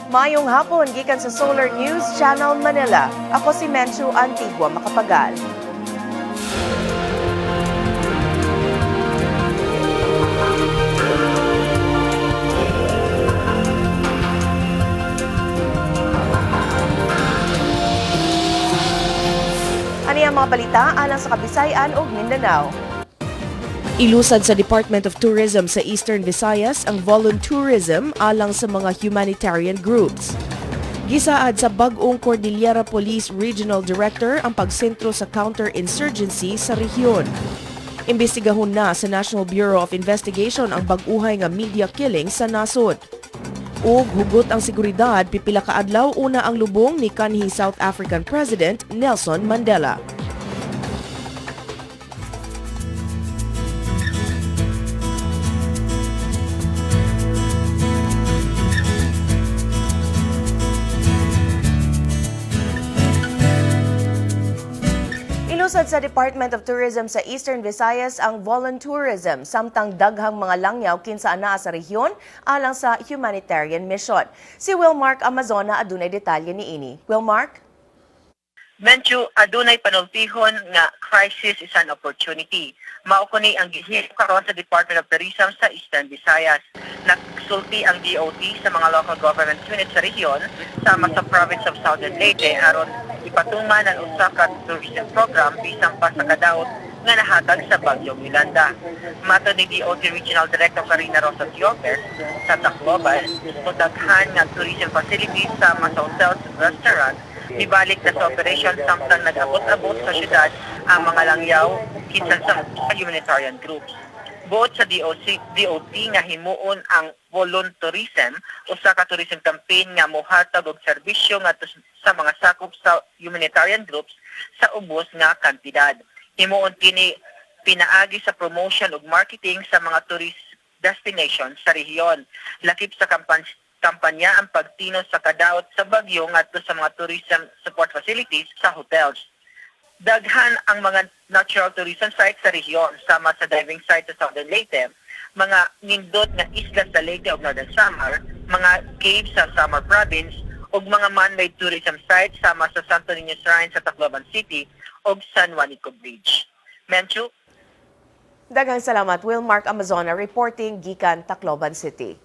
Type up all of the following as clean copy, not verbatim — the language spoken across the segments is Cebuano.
Maayong hapon gikan sa Solar News Channel Manila. Ako si Menchu Antigua Makapagal. Ani ang mga balita alang sa Kabisayan ug Mindanao. Ilusad sa Department of Tourism sa Eastern Visayas ang voluntourism alang sa mga humanitarian groups. Gisaad sa bag-ong Cordillera Police Regional Director ang pagsentro sa counterinsurgency sa rehiyon. Imbestigahon na sa National Bureau of Investigation ang bag-uhay nga media killing sa nasod. Ug hugot ang seguridad pipila ka adlaw una ang lubong ni kanhi South African President Nelson Mandela. Ilusad sa Department of Tourism sa Eastern Visayas ang voluntourism samtang daghang mga langyaw kinsa anaa sa rehiyon alang sa humanitarian mission. Si Wilmark Amazona adunay detalye niini. Wilmark? Menchu, adunay panultihon nga crisis is an opportunity. Mao kuni ang gihimo karon sa Department of Tourism sa Eastern Visayas. Nagsulti ang DOT sa mga local government units sa rehiyon sama sa province of Southern Leyte aron ipatuman ang usa ka tourism program bisan pa sa kadaot nga nahatag sa Bagyong Yolanda. Matod ni DOT Regional Director Karina Rosa Yopes sa Tacloban, mudaghan nga tourism facilities sama sa hotels ug restaurant ibalik na sa operation samtang nag-abot-abot sa syudad ang mga langyaw kinsa sa humanitarian groups. Buot sa DOT nga himuon ang voluntourism, usa ka tourism campaign nga mohatag og serbisyo ngadto sa mga sakop sa humanitarian groups sa ubos nga kantidad. Himuon kini pinaagi sa promotion ug marketing sa mga tourist destinations sa rehiyon. Lakip sa kampanya ang pagtino sa kadaot sa bagyo ngadto sa mga tourism support facilities sa hotels. Daghan ang mga natural tourism sites sa rehiyon sama sa diving site sa Southern Leyte, mga nindot nga isla sa Leyte ug Northern Samar, mga caves sa Samar Province ug mga man-made tourism sites sama sa Santo Niño Shrine sa Tacloban City ug San Juanico Bridge. Menchu? Daghang salamat, Wilmark Amazona reporting gikan Tacloban City.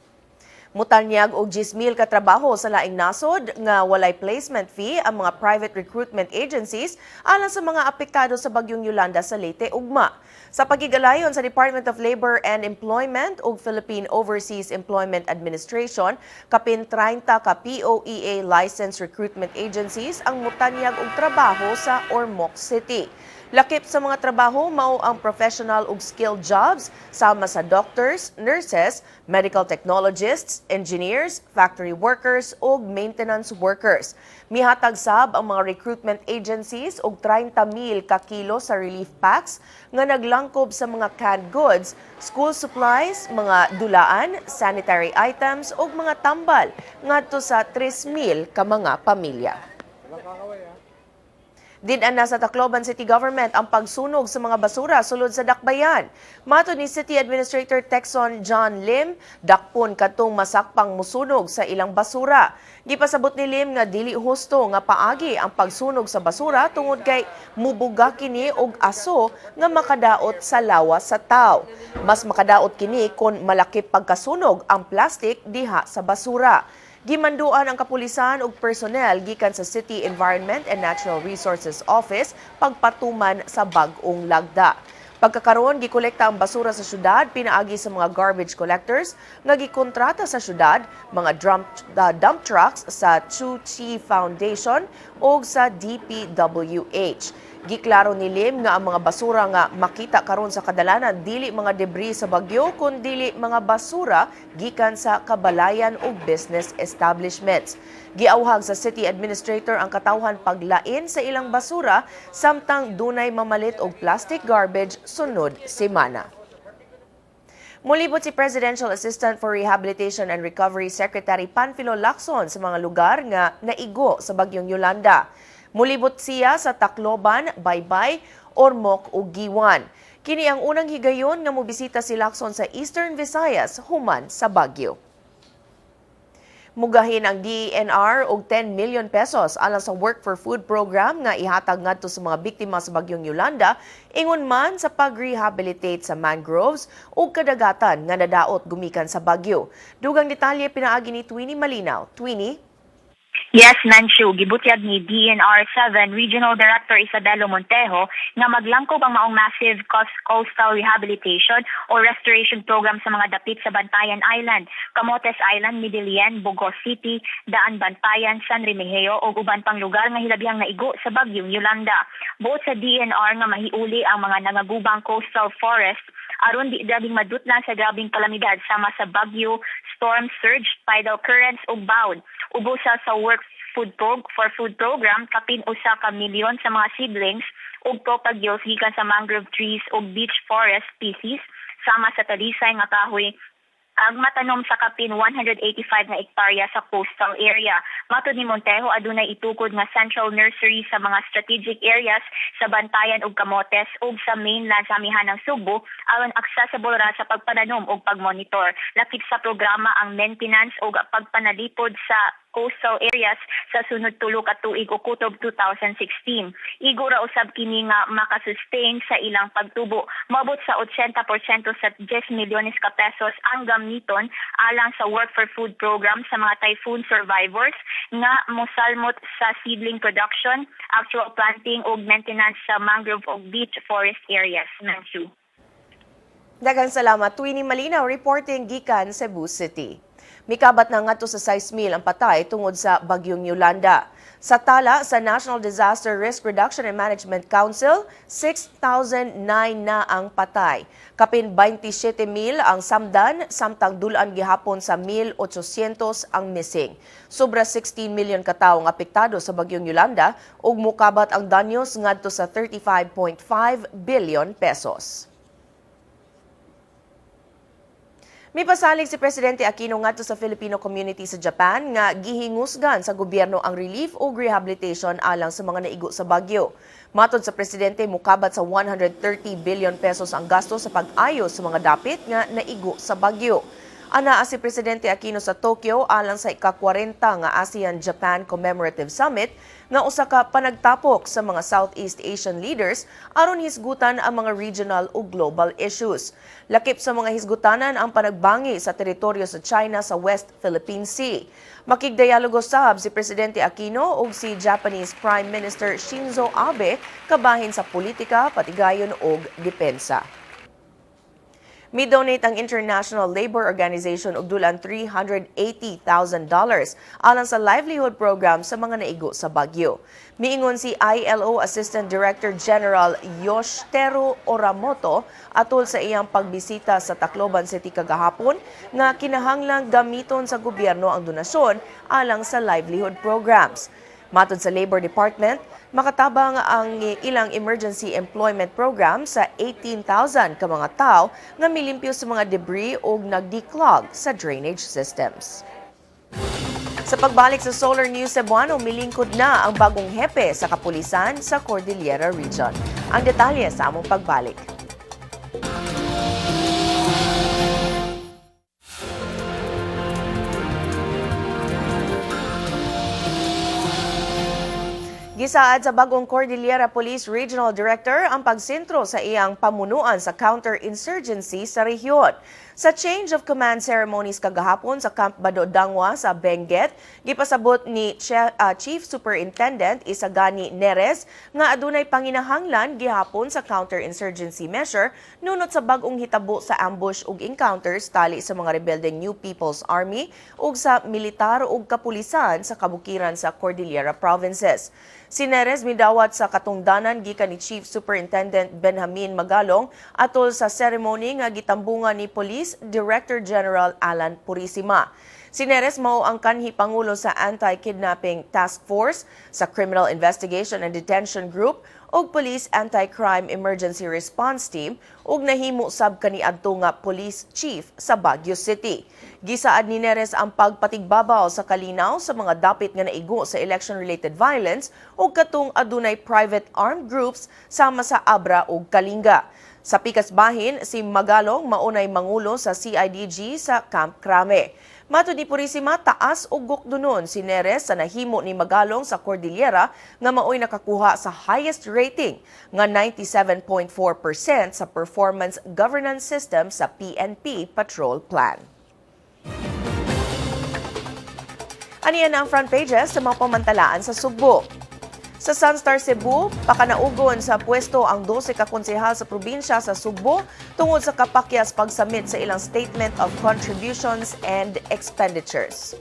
Mutanyag og 10,000 ka trabaho sa laing nasod nga walay placement fee ang mga private recruitment agencies alang sa mga apektado sa bagyong Yolanda sa Leyte ugma. Sa pagigalayon sa Department of Labor and Employment ug Philippine Overseas Employment Administration, kapin 30 ka POEA licensed recruitment agencies ang mutanyag og trabaho sa Ormoc City. Lakip sa mga trabaho mao ang professional ug skilled jobs sama sa doctors, nurses, medical technologists, engineers, factory workers ug maintenance workers. Mihatag sab ang mga recruitment agencies og 30,000 ka kilo sa relief packs nga naglangkob sa mga canned goods, school supplies, mga dulaan, sanitary items ug mga tambal ngadto sa 3,000 ka mga pamilya. Din-an na sa Tacloban City Government ang pagsunog sa mga basura sulod sa Dakbayan. Matod ni City Administrator Texon John Lim, dakpon kadtong masakpang musunog sa ilang basura. Gipasabot ni Lim nga dili husto nga paagi ang pagsunog sa basura tungod kay mubuga kini og aso nga makadaot sa lawas sa tawo. Mas makadaot kini kon malaki pagkasunog ang plastic diha sa basura. Gimanduan ang kapulisan ug personnel gikan sa City Environment and Natural Resources Office pagpatuman sa bag-ong lagda. Pagkakaroon, gikolekta ang basura sa syudad pinaagi sa mga garbage collectors nga gikontrata sa syudad, mga dump trucks sa Tzu Chi Foundation ug sa DPWH. Giklaro ni Lim nga ang mga basura nga makita karon sa kadalanan dili mga debris sa bagyo kundi mga basura gikan sa kabalayan ug business establishments. Giawhag sa City Administrator ang katawhan paglain sa ilang basura samtang dunay mamalit og plastic garbage sunod semana. Mulibot si Presidential Assistant for Rehabilitation and Recovery Secretary Panfilo Lacson sa mga lugar nga naigo sa bagyong Yolanda. Mulibot siya sa Tacloban, Baybay, Ormoc ug Guiuan. Kini ang unang higayon nga mobisita si Lacson sa Eastern Visayas human sa bagyo. Mugahin ang DENR og 10 million pesos alang sa Work for Food program nga ihatag ngadto sa mga biktima sa bagyong Yolanda, ingon man sa pag-rehabilitate sa mangroves ug kadagatan nga nadaot gumikan sa bagyo. Dugang detalye pinaagi ni Twini Malinaw. Twini? Yes, Nanshu, gibutyag ni DENR 7 Regional Director Isabelo Montejo nga maglangkob ang maong massive coastal rehabilitation o restoration program sa mga dapit sa Bantayan Island, Camotes Island, Medellin, Bogos City, Daan Bantayan, San Remigio ug uban pang lugar nga hilabihang naigo sa bagyong Yolanda. Buot sa DENR nga mahiuli ang mga nangagubang coastal forest aron di daging madutlan sa grabeng kalamidad sama sa bagyo, storm surge, tidal currents ug bawd. Ubos sa Work Food Prog for Food Program, kapin 1 ka milyon sa mga seedlings ug propagules gikan sa mangrove trees ug beach forest species sama sa talisay nga kahoy ang matanom sa kapin 185 nga ektarya sa coastal area. Matod ni Montejo, adunay itukod nga central nursery sa mga strategic areas sa Bantayan ug Camotes ug sa mainland sa amihanang Sugbo aron accessible ra sa pagpananom ug pagmonitor. Lakip sa programa ang maintenance ug pagpanalipod sa coastal areas sa sunod 3 ka tuig o kutob 2016. Igo ra usab kini nga makasustain sa ilang pagtubo. Moabot sa 80% sa 10 milyones ka pesos ang gamiton alang sa Work for Food program sa mga typhoon survivors nga mosalmot sa seedling production, actual planting ug maintenance sa mangrove ug beach forest areas. Nansu. Daghang salamat, Twini Malinaw, reporting gikan Cebu City. Mikabat na ngadto sa 6,000 ang patay tungod sa bagyong Yolanda. Sa tala sa National Disaster Risk Reduction and Management Council, 6,009 na ang patay. Kapin 27,000 ang samdan, samtang dulaan gihapon sa 1,800 ang missing. Sobra 16 million katawo ang apektado sa bagyong Yolanda ug mukabat ang danyos ngadto sa 35.5 billion pesos. Mipasalig si Presidente Aquino ngadto sa Filipino community sa Japan nga gihingusgan sa gobyerno ang relief ug rehabilitation alang sa mga naigo sa bagyo. Matod sa presidente, mukabat sa 130 billion pesos ang gasto sa pag-ayo sa mga dapit nga naigo sa bagyo. Anaa si Presidente Aquino sa Tokyo alang sa ika-40 nga ASEAN-Japan Commemorative Summit nga usa ka panagtapok sa mga Southeast Asian leaders aron hisgutan ang mga regional ug global issues. Lakip sa mga hisgutanan ang panagbangi sa teritoryo sa China sa West Philippine Sea. Makigdialogo sab si Presidente Aquino ug si Japanese Prime Minister Shinzo Abe kabahin sa politika, patigayon ug depensa. Mi-donate ang International Labor Organization og dulan $380,000 alang sa livelihood program sa mga naigo sa bagyo. Miingon si ILO Assistant Director General Yoshiteru Oramoto atol sa iyang pagbisita sa Tacloban City kagahapon nga kinahanglang gamiton sa gobyerno ang donasyon alang sa livelihood programs. Matod sa Labor Department, makatabang ang ilang emergency employment program sa 18,000 ka mga tao nga milimpyo sa mga debris o nagdi-clog sa drainage systems. Sa pagbalik sa Solar News Cebuano, milingkod na ang bagong hepe sa kapulisan sa Cordillera Region. Ang detalye sa among pagbalik. Gisaad sa bagong Cordillera Police Regional Director ang pagsentro sa iyang pamunuan sa counterinsurgency sa rehiyon. Sa change of command ceremonies kagahapon sa Camp Bado Dangwa sa Benguet, gipasabot ni Chief Superintendent Isagani Neres nga adunay panginahanglan gihapon sa counterinsurgency measure nunot sa bag-ong hitabo sa ambush ug encounters tali sa mga rebeldeng New People's Army ug sa militar ug kapulisan sa kabukiran sa Cordillera Provinces. Si Neres midawat sa katungdanan gikan ni Chief Superintendent Benjamin Magalong atol sa ceremony nga gitambungan ni Police Director General Alan Purisima. Si Neres mao ang kanhi pangulo sa Anti-Kidnapping Task Force, sa Criminal Investigation and Detention Group ug Police Anti-Crime Emergency Response Team ug nahimo sab kaniadto nga Police Chief sa Baguio City. Gisaad ni Neres ang pagpatigbabaw sa kalinaw sa mga dapit nga naigo sa election-related violence ug katong adunay private armed groups sama sa Abra ug Kalinga. Sa pikas bahin, si Magalong maunay mangulo sa CIDG sa Camp Crame. Matod ni Purisima, taas og gukdunon si Neres sa nahimo ni Magalong sa Cordillera nga maoy nakakuha sa highest rating nga 97.4% sa Performance Governance System sa PNP Patrol Plan. Aniya na ang front pages sa mga pamantalaan sa Sugbo. Sa Sunstar Cebu, pakanaugon sa pwesto ang 12 ka konsehal sa probinsya sa Sugbo tungod sa kapakyas pagsamit sa ilang Statement of Contributions and Expenditures.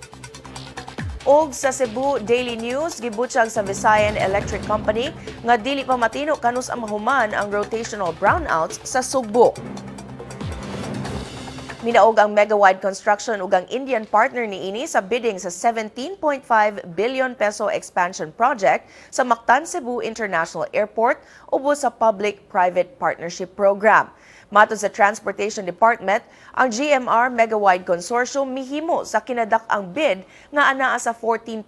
Og sa Cebu Daily News, gibutyag sa Visayan Electric Company nga dili pa matino kanus ang mahuman ang rotational brownouts sa Sugbo. Minaog ang Megawide Construction ug ang Indian partner niini sa bidding sa 17.5 billion peso expansion project sa Mactan Cebu International Airport ubos sa Public-Private Partnership Program. Matod sa Transportation Department, ang GMR Megawide Consortium mihimo sa kinadak-ang bid nga anaa sa 14.4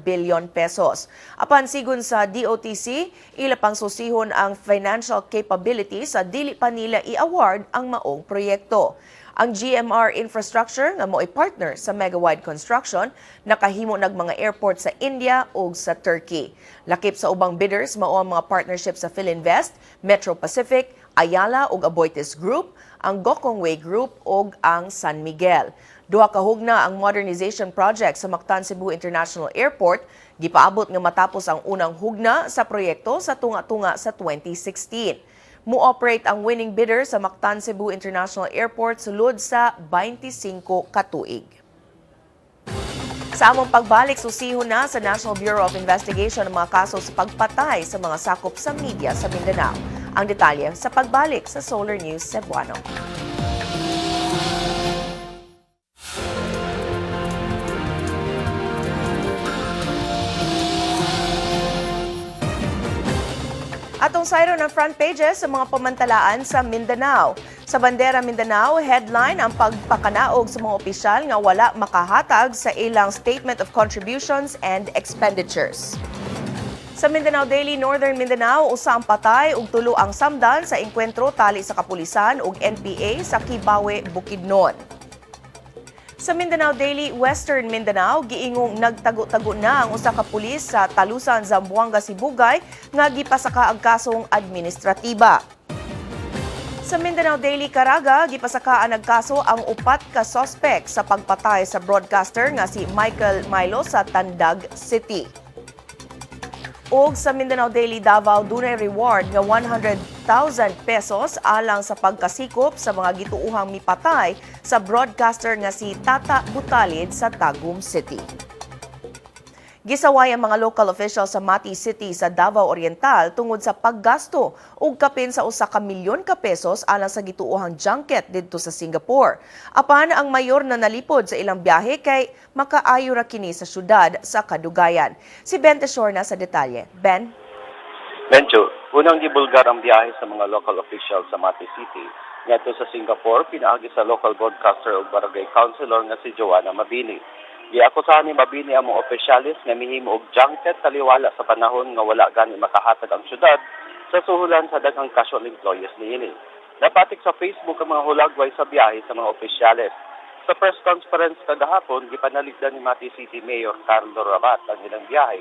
billion pesos. Apan sigon sa DOTC, ila pang susihon ang financial capability sa dili pa nila i-award ang maong proyekto. Ang GMR Infrastructure nga mo'y partner sa Megawide Construction nakahimo nag mga airport sa India ug sa Turkey. Lakip sa ubang bidders mao ang mga partnership sa Philinvest, Metro Pacific, Ayala ug Aboitiz Group, ang Gokongwei Group ug ang San Miguel. Duha ka hugna ang modernization project sa Mactan Cebu International Airport, gipaabot nga matapos ang unang hugna sa proyekto sa tunga-tunga sa 2016. Mo-operate ang winning bidder sa Mactan Cebu International Airport sulod sa 25 ka tuig. Sa among pagbalik, susihon na sa National Bureau of Investigation ang mga kaso sa pagpatay sa mga sakop sa media sa Mindanao. Ang detalye sa pagbalik sa Solar News Cebuano. Atong sayro ng front pages sa mga pamantalaan sa Mindanao. Sa Bandera Mindanao, headline ang pagpakanaog sa mga opisyal nga wala makahatag sa ilang Statement of Contributions and Expenditures. Sa Mindanao Daily, Northern Mindanao, usa ang patay ug tulo ang samdan sa engkwentro tali sa kapulisan ug NPA sa Kibawe, Bukidnon. Sa Mindanao Daily, Western Mindanao, giingong nagtago-tago na ang usa ka pulis sa Talusan, Zamboanga, Sibugay nga gipasaka ang kasong administratiba. Sa Mindanao Daily, Caraga, gipasaka ang nagkaso ang 4 ka sospek sa pagpatay sa broadcaster nga si Michael Milo sa Tandag City. Og sa Mindanao Daily Davao, dunay reward nga 100,000 pesos alang sa pagkasikop sa mga gituohang mipatay sa broadcaster nga si Tata Butalid sa Tagum City. Gisaway ang mga local officials sa Mati City sa Davao Oriental tungod sa paggasto og kapin sa 1 ka milyon ka pesos alang sa gituohang junket didto sa Singapore. Apan ang mayor na nalipod sa ilang biyahe kay makaayo ra kini sa syudad sa kadugayan. Si Ben Teshorna sa detalye. Ben? Benjo, unang gibulgar ang biyahe sa mga local officials sa Mati City ngadto sa Singapore pinaagi sa local broadcaster ug barangay councilor nga si Joanna Mabini. Giakusahan ni Mabini ang mga opisyalis nga mihimo og junket taliwala sa panahon nga wala gani makahatag ang syudad sa suhulan sa daghang casual employees niini. Napatik sa Facebook ang mga hulagway sa biyahe sa mga opisyalis. Sa press conference kagahapon, gipanaligdan ni Mati City Mayor Carlo Rabat ang ilang biyahe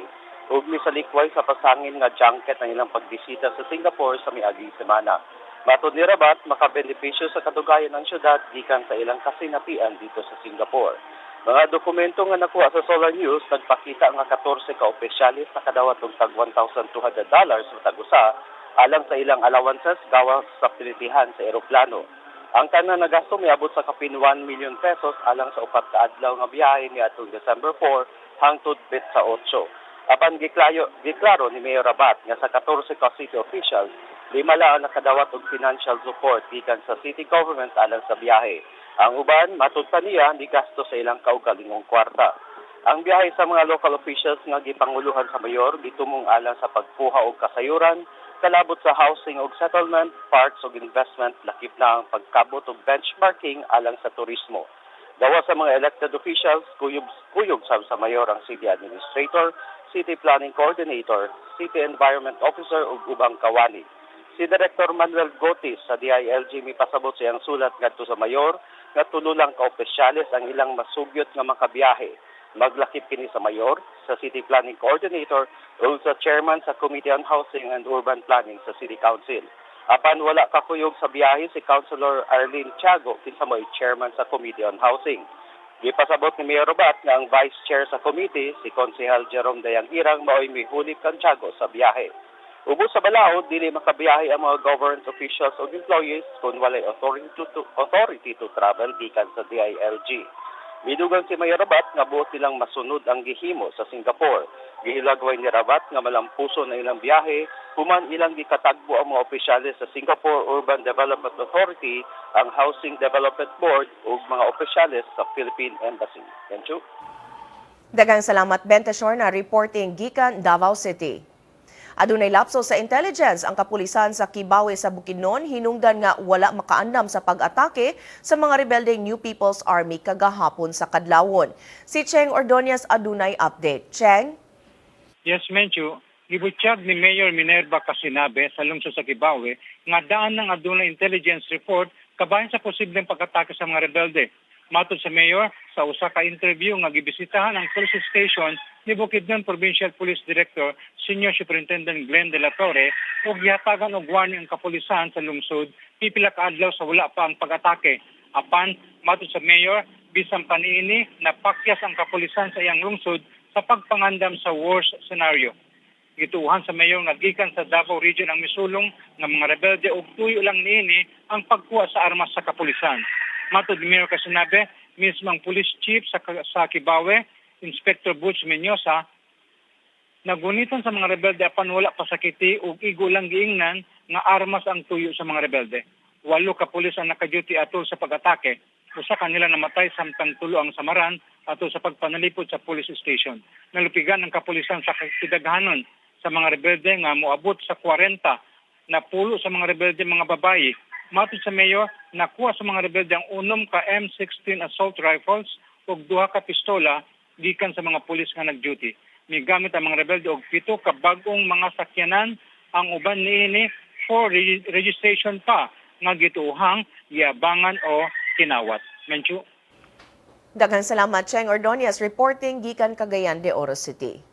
ug misalikway sa pasangin nga junket ang ilang pagbisita sa Singapore sa miaging semana. Matod ni Rabat, makabenepisyo sa kadugayan ng syudad gikan sa ilang kasinapian dito sa Singapore. Mga dokumento nga nakuha sa Solar News nagpakita nga 14 ka opisyalis nakadawat og tag $1,200 matag usa alang sa ilang allowances gawas sa pinitihan sa eroplano. Ang tanan na gasto miabot sa kapin 1 million pesos alang sa 4 ka adlaw nga biyahe niadtong December 4 hangtod petsa 8. Apan giklaro ni Mayor Rabat nga sa 14 ka city officials, 5 lang ang nakadawat og financial support gikan sa city government alang sa biyahe. Ang uban, matud pa niya, ni gasto sa ilang kaugalingong kwarta. Ang biyahe sa mga local officials nga gipanguluhan sa mayor, gitumong alang sa pagkuha og kasayuran, kalabot sa housing og settlement, parks og investment, lakip na ang pagkabot og benchmarking alang sa turismo. Gawa sa mga elected officials, kuyog sab sa mayor ang city administrator, city planning coordinator, city environment officer ug ubang kawani. Si Director Manuel Gotis sa DILG mipasabot sa iyang sulat ngadto sa mayor nga tulo lang ka opisyales ang ilang masugyot nga makabiyahe. Maglakip kini sa mayor, sa City Planning Coordinator ug sa chairman sa Committee on Housing and Urban Planning sa City Council. Apan wala kakuyog sa biyahe si Councilor Arlene Tiago, kinsa mo'y chairman sa Committee on Housing. Gipasabot ni Mayor Rabat nga ang vice chair sa committee, si Konsehal Jerome Dayanghirang, mao'y mihulip kang Tiago sa biyahe. Ubos sa balaod, dili makabiyahe ang mga government officials o employees kung walay authority to travel gikan sa DILG. Midugang si Mayor Rabat nga buot nilang masunod ang gihimo sa Singapore. Gihilagway ni Rabat nga malampuso na ilang biyahe human ilang gikatagbo ang mga opisyales sa Singapore Urban Development Authority, ang Housing Development Board ug mga opisyales sa Philippine Embassy. Menchu? Daghang salamat, Ben Teshorna, reporting gikan Davao City. Adunay lapso sa intelligence ang kapulisan sa Kibawe sa Bukidnon hinungdan nga wala makaandam sa pag-atake sa mga rebeldeng New People's Army kagahapon sa Kadlawon. Si Cheng Ordonez adunay update. Cheng? Yes, Menchu. Gibutyag ni Mayor Minerva Casinabe sa lungsod sa Kibawe nga daan ng adunay intelligence report kabahin sa posibleng pag-atake sa mga rebelde. Matod sa mayor, sa usa ka interview nga gibisitahan ang police station ni Bukidnon Provincial Police Director Senior Superintendent Glenn De La Torre ug gihatagan og warning ang kapulisan sa lungsod pipila ka adlaw sa wala pa ang pag-atake. Apan matod sa mayor, bisan pa niini, napakyas ang kapulisan sa iyang lungsod sa pagpangandam sa worst scenario. Gituohan sa mayor nga gikan sa Davao Region ang misulong nga mga rebelde ug tuyo lang niini ang pagkuha sa armas sa kapulisan. Matod ni Mayor Casinabe, mismo ang police chief sa Kibawe, Inspector Butch Menyosa, nagunitan sa mga rebelde apan wala pasakiti ug igo lang giingnan nga armas ang tuyo sa mga rebelde. Walo ka pulis ang naka-duty atol sa pag-atake. Usa kanila namatay samtang tulo ang samaran atol sa pagpanalipod sa police station. Nalupigan ang kapulisan sa kidaghanon sa mga rebelde nga moabot sa 40, na pulo sa mga rebelde mga babayi. Matod sa mayor, nakuha sa mga rebelde ang 6 ka M16 assault rifles ug duha ka pistola gikan sa mga pulis nga nag-duty. Migamit ang mga rebelde og 7 ka bag-ong mga sakyanan, ang uban niini for registration pa nga gituohang giabangan o kinawat. Menchu? Daghang salamat, Cheng Ordonez, reporting gikan Cagayan de Oro City.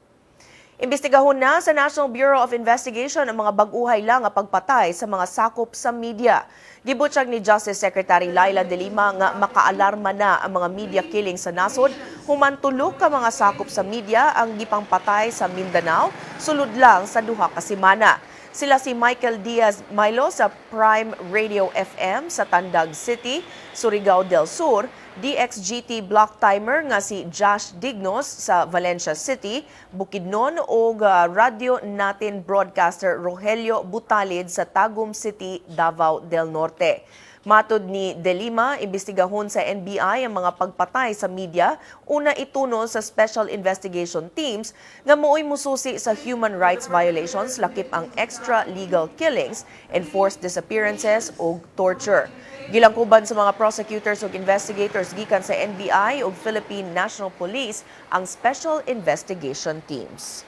Imbestigahon na sa National Bureau of Investigation ang mga bag-uhay lang nga pagpatay sa mga sakop sa media. Gibutyag ni Justice Secretary Leila de Lima nga makaalarma na ang mga media killing sa nasod human tulo ka mga sakop sa media ang gipangpatay sa Mindanao sulod lang sa 2 ka semana. Sila si Michael Diaz Milo sa Prime Radio FM sa Tandag City, Surigao del Sur, DXGT block timer nga si Josh Dignos sa Valencia City, Bukidnon ug Radyo Natin broadcaster Rogelio Butalid sa Tagum City, Davao del Norte. Matod ni De Lima, imbestigahon sa NBI ang mga pagpatay sa media, una ituno sa Special Investigation Teams nga mooy mususi sa human rights violations lakip ang extra-legal killings, enforced disappearances ug torture. Gilangkuban sa mga prosecutors ug investigators gikan sa NBI ug Philippine National Police ang Special Investigation Teams.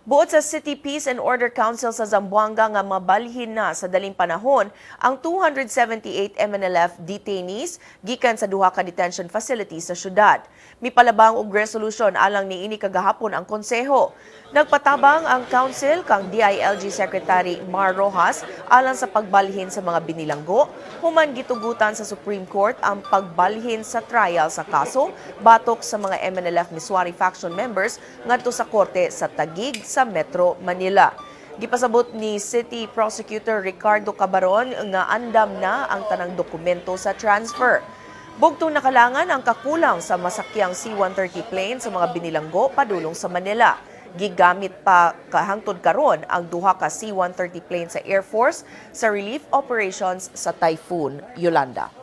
Buot sa City Peace and Order Council sa Zamboanga nga mabalhin na sa daling panahon ang 278 MNLF detainees gikan sa duha ka detention facility sa syudad. Mipalabang og resolution alang niini kagahapon ang konseho. Nagpatabang ang council kang DILG Secretary Mar Roxas alang sa pagbalhin sa mga binilanggo, human gitugutan sa Supreme Court ang pagbalhin sa trial sa kaso batok sa mga MNLF Misuari faction members ngadto sa korte sa Taguig sa Metro Manila. Gipasabot ni City Prosecutor Ricardo Cabaron nga andam na ang tanang dokumento sa transfer. Bugtong nakalangan ang kakulang sa masakyang C-130 plane sa mga binilanggo padulong sa Manila. Gigamit pa kahangtod karon ang duha ka C-130 plane sa Air Force sa relief operations sa Typhoon Yolanda.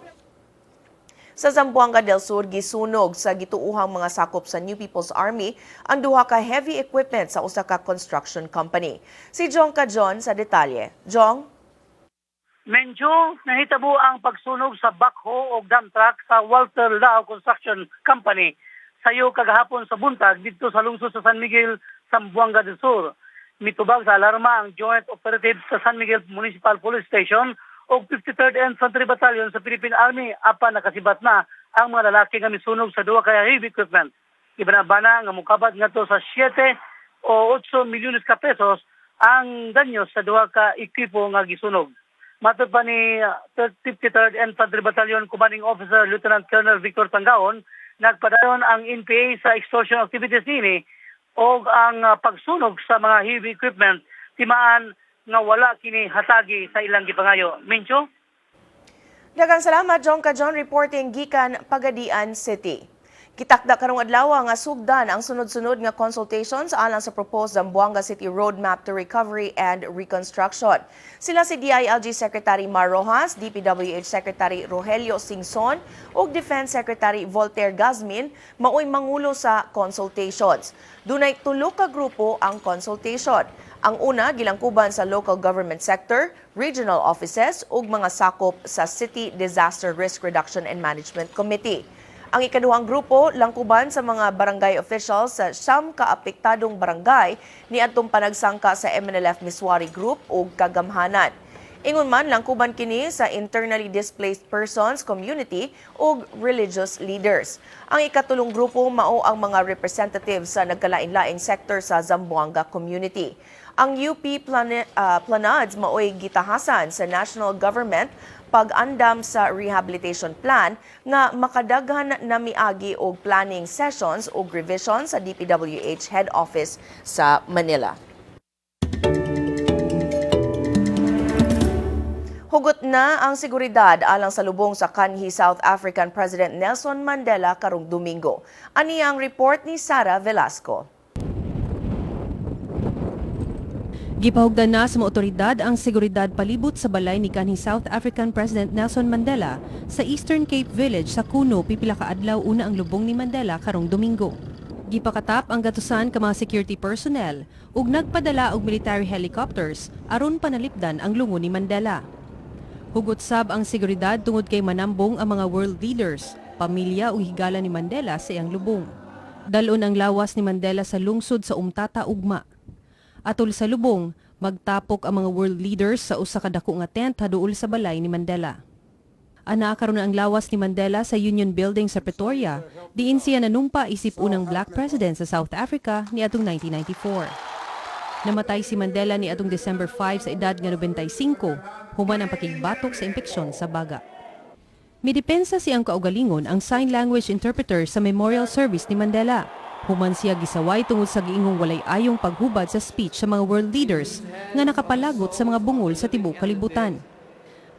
Sa Zamboanga del Sur, gisunog sa gituuhang mga sakop sa New People's Army ang duha ka heavy equipment sa usa ka construction company. Si Jong Kajon sa detalye. Jong? Medyo nahitabo ang pagsunog sa backhoe o dump truck sa Walter Lao Construction Company sayo kagahapon sa buntag didto sa lungsod sa San Miguel, Zamboanga del Sur. Mitubag sa alarma ang joint operatives sa San Miguel Municipal Police Station og 53rd Infantry Battalion sa Philippine Army apan nakasibat na ang mga lalaki nga misunog sa duha ka heavy equipment. Gibanabana nga mokabat ngadto sa 7 o 8 milyones ka pesos ang danyo sa duha ka ekipo nga gisunog. Matod pa ni 53rd Infantry Battalion Commanding Officer Lieutenant Colonel Victor Tangaon, nagpadayon ang NPA sa extortion activities nini og ang pagsunog sa mga heavy equipment timaan nga wala kini hatagi sa ilang gipangayo. Mincho? Daghang salamat, John Kajon, reporting gikan Pagadian City. Gitakda karong adlaw nga sugdan ang sunod-sunod nga consultations alang sa proposed Zamboanga City Roadmap to Recovery and Reconstruction. Sila si DILG Secretary Mar Roxas, DPWH Secretary Rogelio Singson ug Defense Secretary Voltaire Gazmin maoy mangulo sa consultations. Dunay tulo ka grupo ang consultation. Ang una gilangkuban sa local government sector, regional offices ug mga sakop sa City Disaster Risk Reduction and Management Committee. Ang ikaduhang grupo langkuban sa mga barangay officials sa 9 ka apektadong barangay niadtong panagsangka sa MNLF Misuari Group ug Kagamhanan. Ingon man langkuban kini sa internally displaced persons community ug religious leaders. Ang ikatulong grupo mao ang mga representatives sa nagkalain-laing sector sa Zamboanga community. Ang UP Planads maoy gitahasan sa national government pag-andam sa rehabilitation plan nga makadaghan na miagi og planning sessions ug revision sa DPWH head office sa Manila. Hugot na ang seguridad alang sa lubong sa kanhi South African President Nelson Mandela karong Domingo. Ani ang report ni Sara Velasco. Gipahugdan na sa mga otoridad ang seguridad palibot sa balay ni kanhi South African President Nelson Mandela sa Eastern Cape Village sa Qunu pipila ka adlaw una ang lubong ni Mandela karong Domingo. Gipakatap ang gatusan ka mga security personnel ug nagpadala og military helicopters aron panalipdan ang lungo ni Mandela. Hugot sab ang seguridad tungod kay manambong ang mga world leaders, pamilya ug higala ni Mandela sa iyang lubong. Dalon ang lawas ni Mandela sa lungsod sa Umtata ugma. Atol sa lubong, magtapok ang mga world leaders sa usa ka dako nga tent haduol sa balay ni Mandela. Anaa karon ang lawas ni Mandela sa Union Building sa Pretoria, diin siya nanumpa isip unang black president sa South Africa niadtong 1994. Namatay si Mandela niadtong December 5 sa edad nga 95, human ang pakigbatok sa impeksyon sa baga. Midepensa siyang kaugalingon ang sign language interpreter sa memorial service ni Mandela. Human siya gisaway tungod sa giingong walay ayong paghubad sa speech sa mga world leaders nga nakapalagot sa mga bungol sa tibuok kalibutan.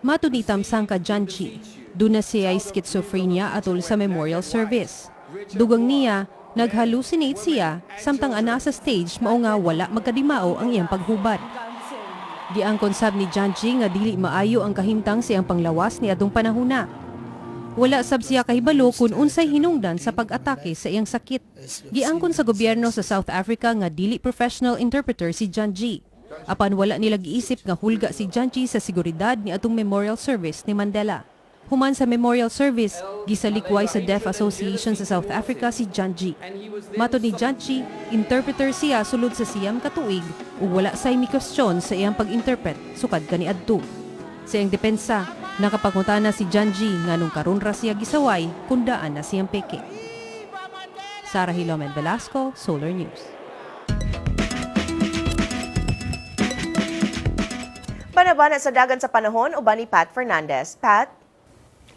Matud ni Thamsanqa Jantjie, duna siya schizophrenia atol sa memorial service. Dugang niya, nag-hallucinate siya samtang ana sa stage mao nga wala magkadimao ang iyang paghubad. Giangkon sab ni Jantjie nga dili maayo ang kahimtang siyang panglawas niadtong panahona. Wala sab siya kahibalo kung unsay hinungdan sa pag-atake sa iyang sakit. Giangkon sa gobyerno sa South Africa nga dili professional interpreter si Jantjie. Apan wala nila giisip nga hulga si Jantjie sa seguridad ni atong memorial service ni Mandela. Human sa memorial service, gisalikway sa Deaf Association sa South Africa si Jantjie. Matod ni Jantjie, interpreter siya sulod sa 9 ka tuig ug wala say mi-question sa iyang pag-interpret sukad kaniadto. Sa iyang depensa, nakapangutana si Jantjie nganong karon ra siya gisaway kun daan na siyang peke. Sara Hilomen Velasco, Solar News. Banabana sa dagan sa panahon uban ni Pat Fernandez. Pat?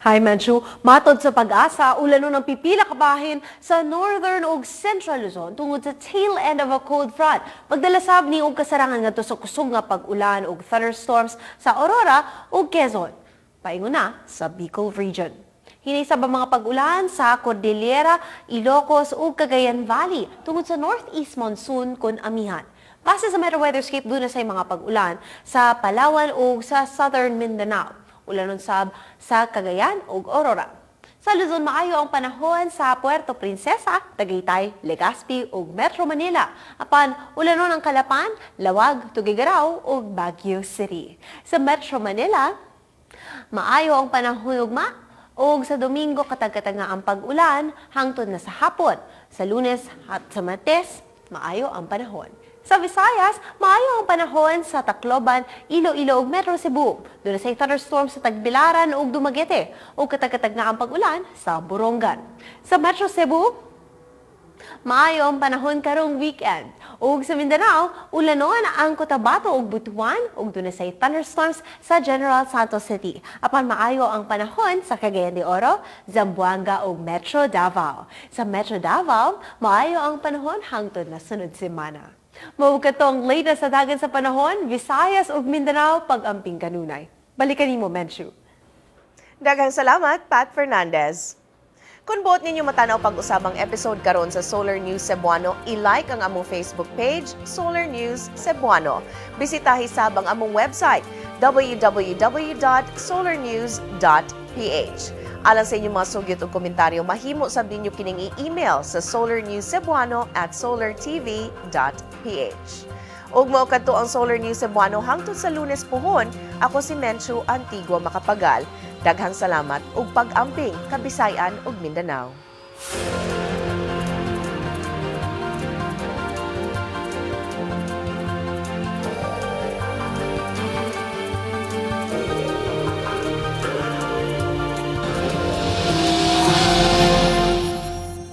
Hi, Menchu. Matod sa Pag-asa, ulanon ang pipila ka bahin sa northern ug central Luzon tungod sa tail end of a cold front. Pagdalasab ni og kasarangan ngadto sa kusog nga pag-ulan ug thunderstorms sa Aurora ug Quezon. Paingon na sa Bicol region. Hinay sab ang mga pag-ulan sa Cordillera, Ilocos ug Cagayan Valley tungod sa northeast monsoon kun amihan. Base sa Metro Weatherscape, duna say mga pag-ulan sa Palawan ug sa Southern Mindanao. Ulanon sab sa Cagayan ug Aurora. Sa Luzon, maayo ang panahon sa Puerto Princesa, Tagaytay, Legazpi ug Metro Manila. Apan ulanon ang Calapan, Laoag, Tuguegarao ug Baguio City. Sa Metro Manila, maayo ang panahon ugma ug sa Domingo katag-katag nga ang pag-ulan hangtod na sa hapon. Sa Lunes at sa Martes, maayo ang panahon. Sa Visayas, maayo ang panahon sa Tacloban, Iloilo ug Metro Cebu. Duna say thunderstorm sa Tagbilaran ug Dumaguete ug katag-katag na ang pag-ulan sa Borongan. Sa Metro Cebu, maayo ang panahon karong weekend. Ug sa Mindanao, ulanon ang Cotabato ug Butuan ug duna say thunderstorms sa General Santos City. Apan maayo ang panahon sa Cagayan de Oro, Zamboanga ug Metro Davao. Sa Metro Davao, maayo ang panahon hangtod na sunod semana. Mao katong latest sa dagan sa panahon, Visayas ug Mindanao, pag-amping kanunay. Balikan nimo, Menchu. Daghang salamat, Pat Fernandez. Kung buot ninyo matanaw pag-usabang episode karon sa Solar News Cebuano, i-like ang among Facebook page, Solar News Cebuano. Bisitahi sab ang among website, www.solarnews.ph. Alang sa inyong mga sugyot o komentaryo, mahimo sab ninyo kining i-email sa solarnewscebuano@solartv.ph. Ug mao kadto ang Solar News Cebuano hangtod sa Lunes puhon. Ako si Menchu Antigua Makapagal. Daghang salamat ug pag-amping, Kabisayan ug Mindanao.